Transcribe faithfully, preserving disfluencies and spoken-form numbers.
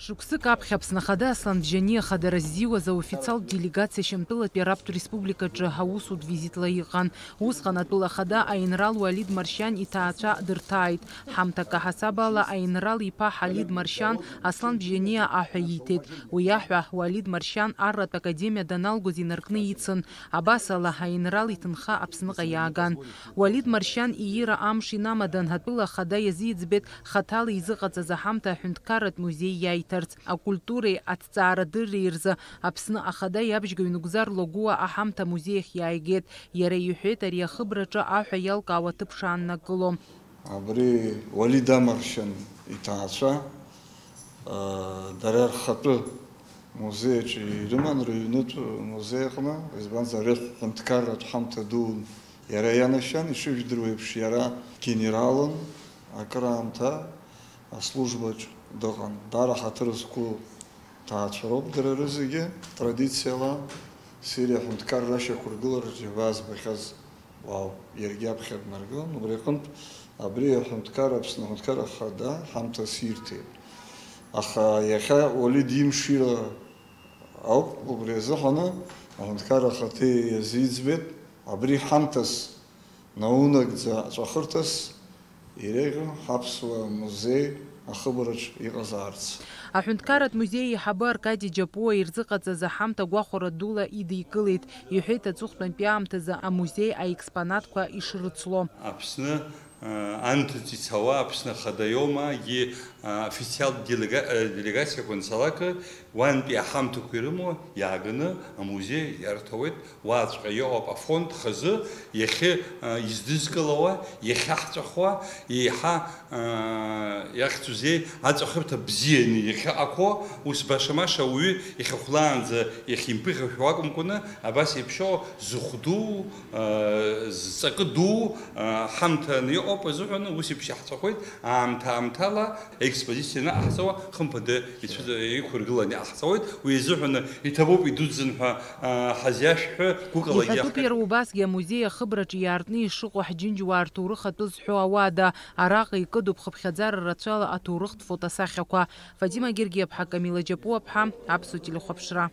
Шықәсык аԥхьа Аԥсны Ахада Аслан Бжьаниа хадара ззиуаз аофициалтә делегациа Шьамтәылатәи араптә республикаҿы аусутә визитла иҟан. Усҟан атәыла ахада аинрал Уалид Маршьан иҭаацәа дырҭааит. Ҳамҭак аҳасабала аинрал иԥа Ҳалид Маршьан Аслан Бжьаниа аҳәа ииҭеит. Уи аҳәа Уалид Маршьан арратә академиа даналгоз инаркны ицын. Абасала, аинрал иҭынха Аԥсныҟа иааган. Уалид Маршьан иира амш инамадан, атәыла ахада иазиӡбеит хаҭала изыҟаҵаз аҳамҭа аҳәынҭқарратә музеи иаиҭарц. Акультуреи аҭҵаарадырреи рзы Аԥсны ахада иабжьгаҩ Нугзар Логуа аҳамҭа амузеи ахь иааигеит. Иара иҳәеит, ари ахыбраҿы аҳәа иалкаауа аҭыԥ шааннакыло. Абри Уалид Амаршьан иҭаацәа, аа, дара рхатәы музеи аҿы ирыман, рыҩнытә музеи аҟны, избанзар, ари ҳәынҭқарратә ҳамҭа дуун иара ианашьан, ишыжәдыруа еиԥш, иара генералын, акыраамҭа аслужбаҿ дыҟан. Даара ҳаҭыр зқәу ҭаацәароуп дара рызегьы, традициала Сириа аҳәынҭқарра ашьақәыргылараҿ иабаазбахьаз уаауп, иаргьы аԥхьа днаргылан, убри аҟынтә абри аҳәынҭқар, Аԥсны аҳәынҭқар ахада ҳамҭас ирҭеит. Аха иахьа Уалид имшира ауп, убри азыҳәаны аҳәынҭқар ахаҭа иазиӡбеит, абри ҳамҭас наунагӡа аҵәахырҭас иреиӷьу ҳаԥсуа музеи ахыбраҿ иҟазаарц. Аҳәынҭқарратә музеи аиҳабы Аркади Џьапуа ирзыҟаҵаз аҳамҭа гәахәара дула идикылеит, иҳәеит аҵыхәтәантәи аамҭазы амузеи аекспонатқәа ишрыцло. Аԥсны, а, анҭыҵ ицауа Аԥсны ахада иоума, егьи, а, официалтә делега-, а, делегациақәа анцалак, уантәи аҳамҭақәа ирымоу иааганы амузеи иарҭауеит. Уаҵәҟьа иҟоуп афонд хазы, иахьа, а, издызкылауа, иахьаҳҵәахуа, еиҳа, а, иахьӡузеи, аҵәахырҭа бзианы иахьаҟақәоу, ус баша-маша ауаҩы иахьахәлаанӡа иахьимԥыхьашәо акәымкәаны, абас еиԥш иҟоу зыхә ду, а, зҵакы ду, а, ҳамҭаны иҟоуп азыҳәан, ус еиԥш иаҳҵәахуеит, аамҭа-аамҭала, Аекспозициа анаҟаҳҵауа, хымԥада ицәыӡ-, иқәыргыланы иҟаҳҵауеит. Уи азыҳәаны иҭабуп, идуӡӡан ҳәа, а, ҳазиашәҳәа, гәыкала иҳәатәуп иаҳҳәар. Иара убасгьы амузеи ахыбраҿы иаартны ишыҟоу ҳџьынџьуаа рҭоурых атәы зҳәо ауада. Араҟа икыдуп хыԥхьаӡара рацәала аҭоурыхтә фотосахьақәа. Фатима Гергиаԥҳа, Камила Џьапуаԥҳа, Аԥсуа телехәаԥшра.